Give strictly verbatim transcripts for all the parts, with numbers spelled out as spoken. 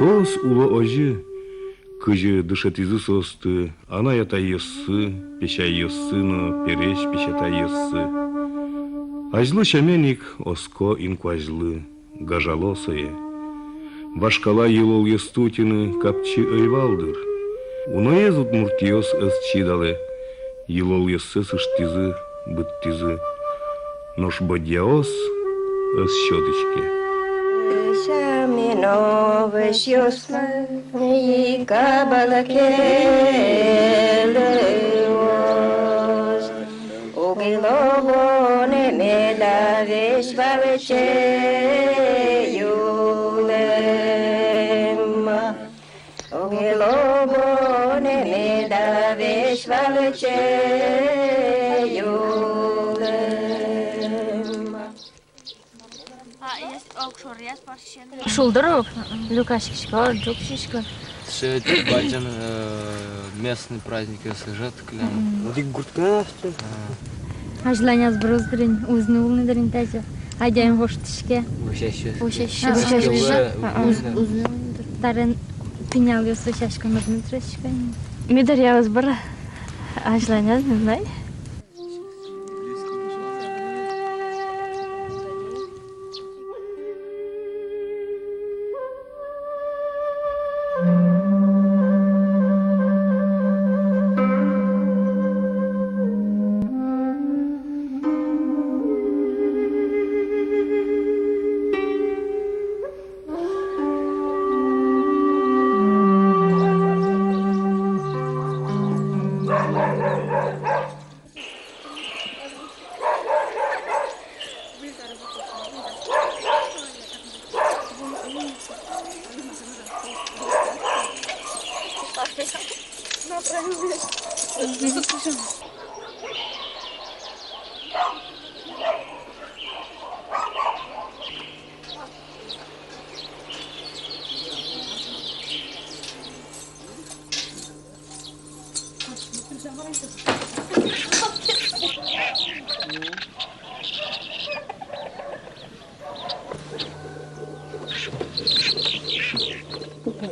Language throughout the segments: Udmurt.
Соос уло озьы, кызьы дышетӥзы соосты анай-атайёссы, песяйёссы но пересь песятайёссы. Азьло сямен ик оско инкуазьлы, гажало сое. Вашкала йылолъёсты утьыны капчи ӧй вал, дыр. Уноез удмуртъёс ӧз чидалэ, йылолъёссэс ыштӥзы, быдтӥзы. Нош бӧдьяос ӧз сётӥське. Сямен овощъёсмы ик кабалке луоз. Уг лобоне меда весь валче юлэм. Уг лобоне меда весь валче юлэм. Шулдыр ук люкаськисько, ӝук сисько. Сыӵе бадӟым, э, местный праздникъёс ӝыт кылем. Одӥг гурт кылем. Азьланяз быроз дырин, узны улны дырин тазьы. Адями воштӥське. Вӧсяське. Вӧсяське. А, вӧсяське. Уз-, узны улны дыр. Тарен пиналъёс вӧсяськон ӧз ни тросиське. Ми дыръя ӧз быра. Азьланяз, не знаю.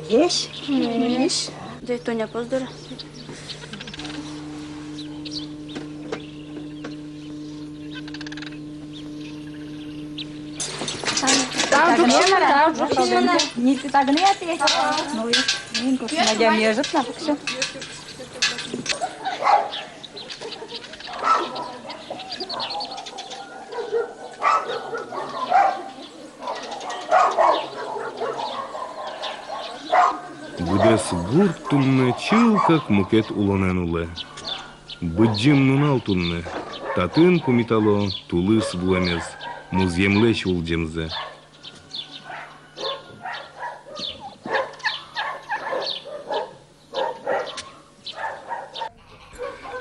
Есть? Есть. Дай Тоня поздоровь. Тау ӝуксима на, тау ӝуксима на. Ньыль пи тагны я тӥ. Ну, и нин курс надя межет на пуксё. Быдэс гурт туннэ чылкак мукет улонэн улэ. Быдӟым нунал туннэ, татын пумитало тулыс вуэмез, музъемлэсь улӟемзэ.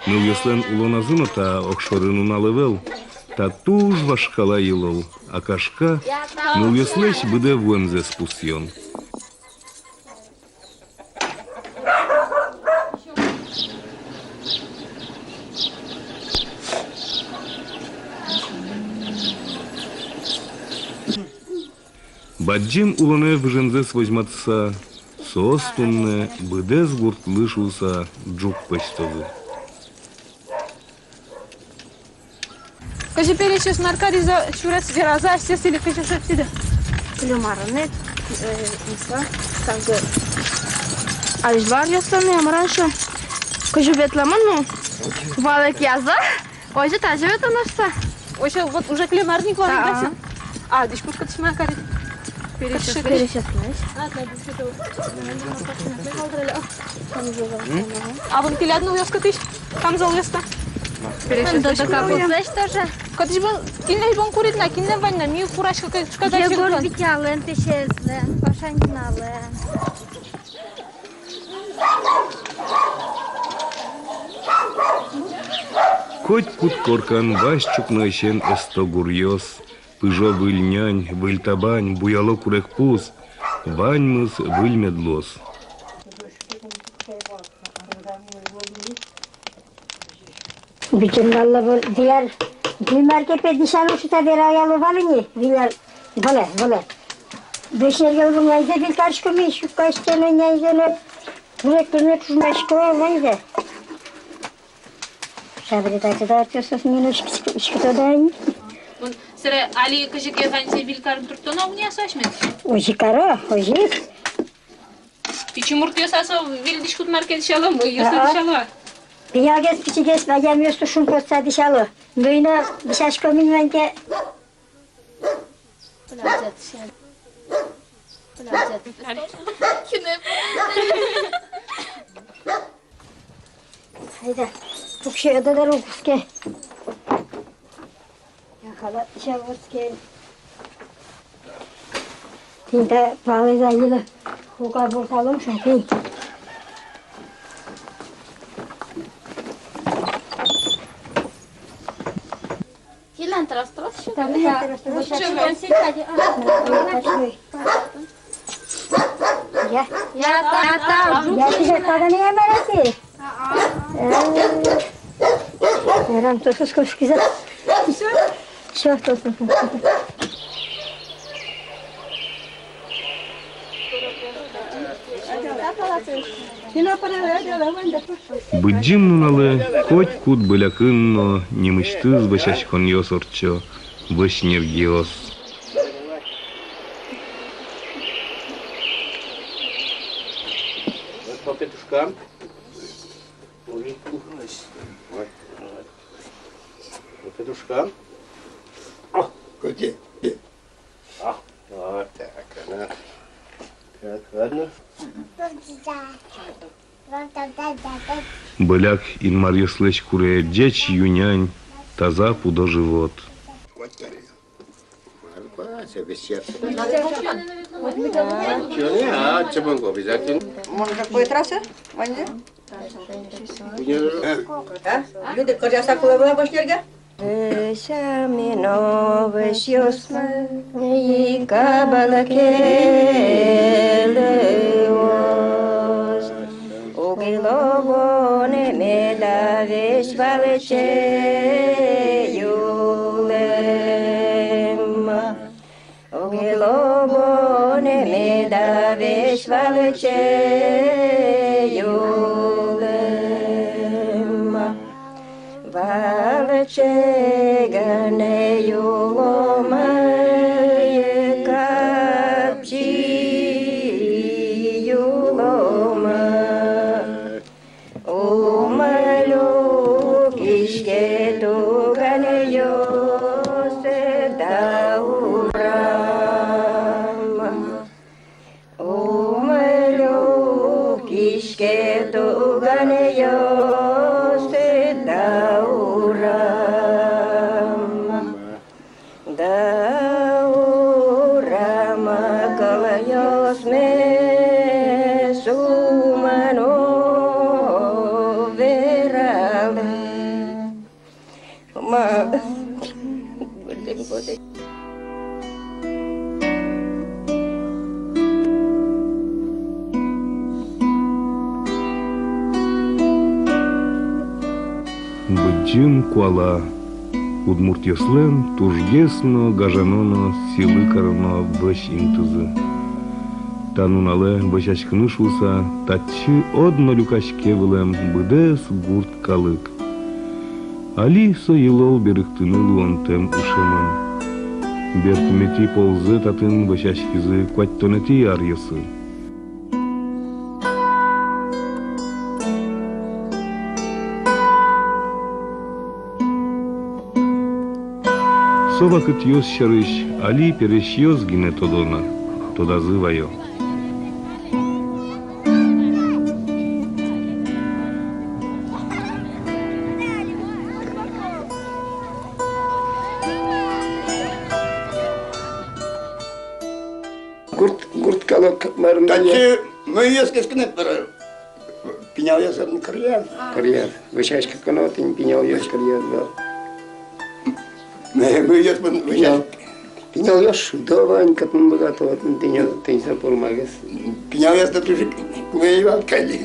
Нылъёслэн улоназы но та огшоры нунал ӧвӧл, та туж вашкала йылол, а кашка, нылъёслэсь быдэ вуэмзэс пусъён. Бадӟым улонэ выжемзэс возьматыса, соос туннэ быдэс гуртлы шуыса ӝук пӧзьтозы. Кызьы пересьёс, мар каризы, сюрес веразы асьсэос или кызьы шедьтӥды? Кылем арынэ, э, инса, кагы. Алӥсь варъёс тани, а мар ещё? Кызьы ветлэмын, ну, валэкъязы. Озьы тазьы ветлоно шуса. Озьы вот уже кылем ар ни вал. А, дӥськут кытысь ма карид? Пересьёс. Пересьёс. А, да, дӥськут. А вон тӥляд нылъёс кытысь? Камзолъёс-то. Пересьёс. Кытысь бон, кинлэсь бон курид на, кинлэн вань на, ми кураськом, кыӵе ке Егор Витялэн, песяезлэн, Паша Ниналэн. Котькуд коркан вазь ӵукнаысен эсто гуръёс, пыжо выль нянь, выль табань, буяло курегпуз, ваньмыз выль мед луоз. Бичын валло выль, виняр, виняр ке пе дӥсян ушыта вераяло вал ини, виняр, вылэ, вылэ. Вӧсь ньӧргелы вань, ваньзэ выль кариськом ини, щука, стена, няньзэ но. Выль кылме чужмасько ваньзэ. Сабре татчы да артёсыз минус кичко тодань. Мон сэре али кызьы ке ваньзэ выль карыны турттоно уг ни асьмеос? Озьы каро, озьы. Пичи муртъёс асьсэ выль дӥськут мар ке дӥсяло, мыйёс но дӥсяло. Пиналгес, пичигес, бадӟымъёс туж шумпотыса дӥсяло. Мыйна дӥсяськом ини вань ке. Айда, пуксе, да, да, ругске. Я халат ещё вот ске. Тинь та палэз али ло, хука бурсалом шо, тинь. Килан трос-трос ещё. Так, так, трос-трос. Лучше вон сидеть, а? Пошли. Я. Я, та, та, я тебе кагане я мераси. Э, рам то сусков киза. Всё, то сусков. Быдӟым нуналэ котькуд Былякын но нимысьтыз вӧсяськонъёс ортчо, вӧсь ньӧргиос. По петушкам. Ой. По петушкам. О, крути. А, вот так, ага. Так, ладно. Быляк инмаръёслэсь куре ӟеч ю-нянь, таза пудо-живот. Можно по трассе? Ваньзэ? А? Люди, кожа сакула была башнерга? Вӧсями но вӧсьёсмы ик кабалаке луоз. Уг лобоне меда весь валче юлэм. Уг лобоне меда весь валче юлэм. Валче гинэ юломы, капчи юломы. Умой люкиське, туганъёс, Даурам. Умой люкиське, туганъёс, Даурам. Даурам, кылъёсмес умой но вералэ. Ма. Быдӟым куала. Удмуртъёслэн тужгес но гажано но сӥлы кароно вӧсь интызы. Та нуналэ вӧсяськыны шуыса татчы одно люкаське вылэм быдэс гурт калык. Али со йылол берыктыны луонтэм ышемын. Бертыметӥ ползэ татын вӧсяськизы куатьтонэтӥ аръёсы. Со вакытъёс сярысь али пересьёс гинэ тодо на, тодазы ваё. Гурт, гурт калык мар-а? Татчы мӧйыос кескинэт пыро. Пиналъёс отын кыръяз. Кыръяз. Вӧсяськыны но отын пиналъёс кыръяз, да. Мӧ-, мӧйыос мон вӧсяськ-. Пиналъёс шудо вань, кытын быгато, отын тӥни, тӥни со пурмагес. Пиналъёс но туж ик мӧй вал кадь.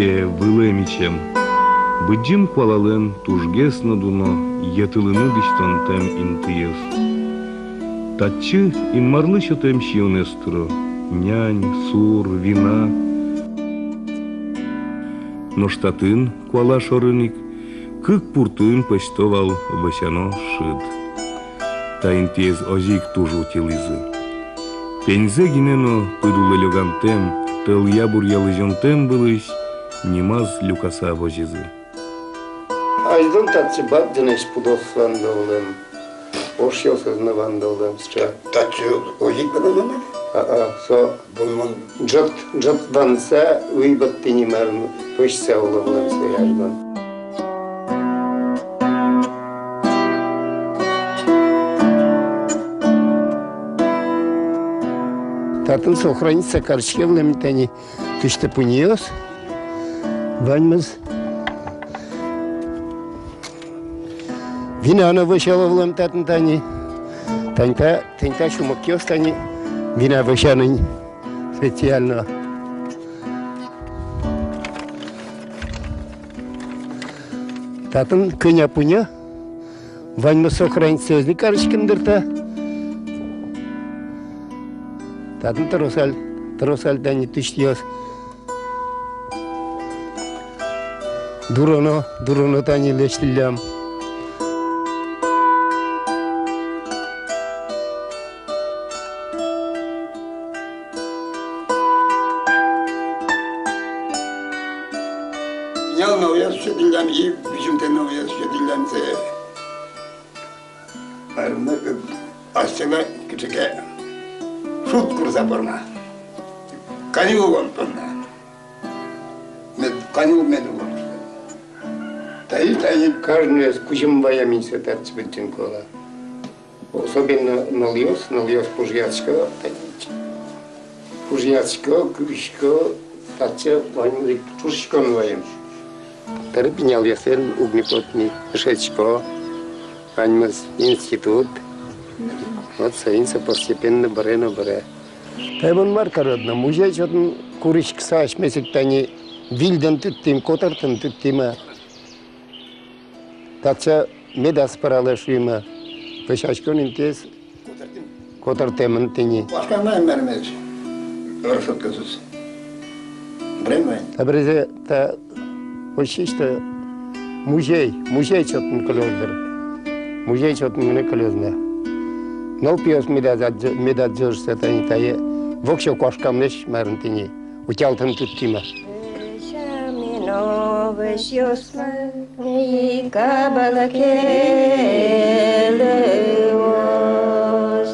Э, вылэм ичем. Быдӟым куалалэн тужгес но дуно, йӧтылыны дӥсьтонтэм интыез. Татчы Инмарлы сётэм сиёнэз тыро: нянь, сур, вина. Нош татын, куала шорын ик, кык пуртын пӧзьто вал вӧсяно шыд. Та интыез озьы ик туж утьылӥзы. Пеньзэ гинэ но пыд улэ лёгантэм, тӧлъя-буръя лэзёнтэм вылысь нимаз люкаса возизы. Азьлон татчы бадӟымесь пудоос вандылэм, ошъёсыз но вандылэм сыӵе. Татчы озьы ик вандылэм? А-а, со Вон мон ӝыт, ӝыт ванса, уйбыт тӥни мар но пӧзьтса улэ вылэм сое азьлон. Татын сохраниться кариське вылэм тани тусьты пуньыос. Ваньмыз. Вина но вӧсяло вылэм татын тани. Тани та, тани та сюмыкъёс тани вина вӧсянын специально. Татын кӧня пуньы, ваньмыз сохраниться ӧз ни кариськы дыр та. Татын трос али, трос али тани тусьтъёс. Дуроно, дуроно тани лэсьтӥллям. Пинал нылъёс сётӥллям, и визьымтэ нылъёс сётӥллям сое. Ар но, э, асьсэлы кыӵе ке шуд курыса пӧрма. Каньыл улон понна. Мед, каньыл мед улон. Таиз, таиз каждыез кузьым ваем ини со татчы быдӟым куала. Особенно нылъёс, нылъёс пужъясько, таиз. Пужъясько, курисько, татчы ваньмыз ик ӵушиськон ваем. Табере пиналъёслэн уг ни поты ни, дышетско, ваньмыз институт. Вот соин со постепенно быре но быре. Тае мон мар карод но, музей чотын куриськыса асьмеос ик тани вильдын тыттӥм, котыртын тыттӥмы. Татчы медаз пыралэ шуимы. Вӧсяськон интыез котыртэмын тӥни. Вашкала мар мед, решёткаосыз. Бремя. Табере та почти что музей, музей чотын кылёз дыр. Музей чотын гинэ кылёз на. Нылпиос медаз адӟо, медаз адӟо шуса тани тае воксё куашкамлэсь марын тӥни утялтыны тыттӥмы. Вӧсями но вӧсьёсмы ик кабалке луоз,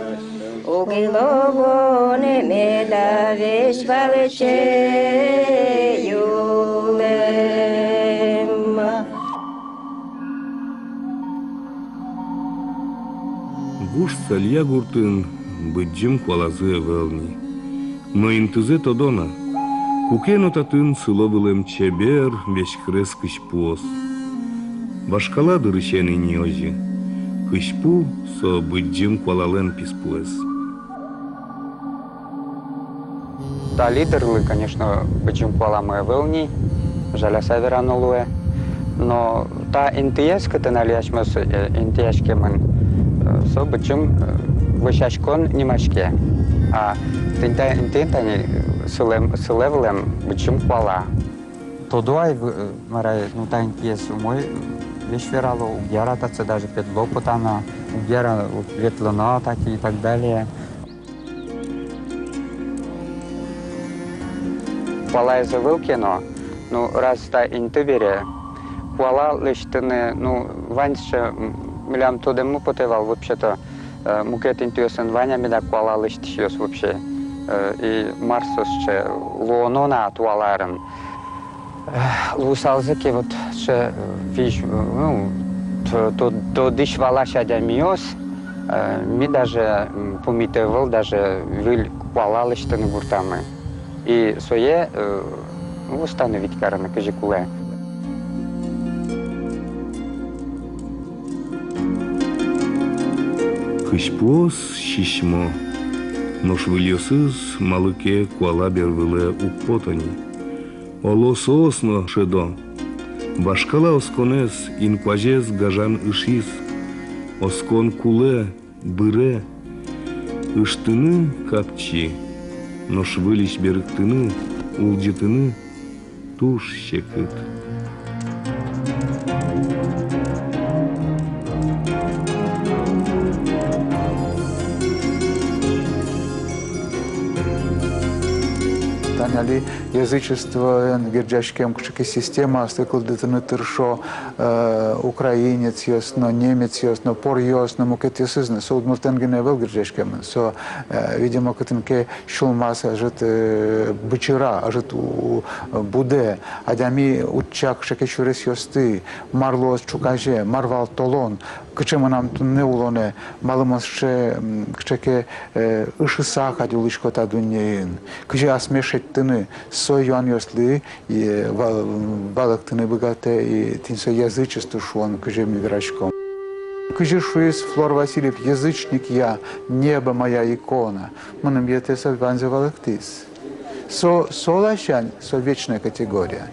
уг луоно меда весь валче юлэм. Вуж Салья гуртын быдӟым куалазы ӧвӧл ни. Но интызэ тодо на. Куке но татын сыло вылэм чебер, веськрес кызьпуос. Вашкала дырысен ини озьы. Кызьпу — со быдӟым куалалэн писпуэз. Та лидерлы, конечно, быдӟым куаламы ӧвӧл ни, жаляса верано луэ. Но та интыез, кытын али асьмеос, э, интыяськемын, э, со быдӟым, э, вӧсяськон нимаське. А тӥни та интыын тани сылэм, сылэ вылэм быдӟым куала. Тодо ай, в-, э, мар ай, ну, та интыез умой, э, весь верало, уг яра татчы даже педло потаны, уг яра, э, ветлыны татын и так далее. Куалаез ӧвӧл ке но, ну, раз та инты бере, куала лэсьтыны, ну, вань сыӵе, м, милям тодэммы потэ вал вообще-то, э, мукет интыосын вань-а меда куала лэсьтӥсьёс вообще, э, и мар со сыӵе луоно на туала арын. Э, луысалзы ке вот сыӵе, э, визь, э, ну, то, то, тодӥсь-валась адямиос, э, ми даже, м, пумит ӧвӧл даже выль куала лэсьтыны гуртамы. И сое, э, ну, восстановить карыны кызьы кулэ. Кызьпуос сисьмо, нош выльёсыз малы ке куала бервылэ уг пото ни. Оло, соос но шӧдо. Вашкала осконэз, инкуазез гажан ышиз. Оскон кулэ, быре. Ыштыны капчи, нош выльысь берыктыны, улӟытыны туж секыт. Тани али язычествоен герӟаськем кыӵе ке системаосты кылдытыны тыршо, э, украинецъёс но, немецъёс но, поръёс но, мукетъёсыз но. Со удмуртэн гинэ ӧвӧл герӟаськемын. Со, э, видимо, кытын ке сюлмаз ӧжыт, э, бычыра, ӧжыт у-, у-, будэ. Адями утча кыӵе ке сюресъёсты, мар луоз ӵуказе, мар вал толон, кыӵе мынам туннэ улонэ, малы мон сыӵе, м, кыӵе ке, э, ышыса кадь улӥсько та дуннеын, кызьы асме шедьтыны, со юанъёслы и ва-, валэктыны быгатэ, и тӥни со язычество шуон кызьы ми вераськом. Кызьы шуиз Флор Васильев: «Язычник я, небо моя икона». Мыным йӧтэ, со ваньзэ валэктӥз. Со, со ласянь со вечная категория.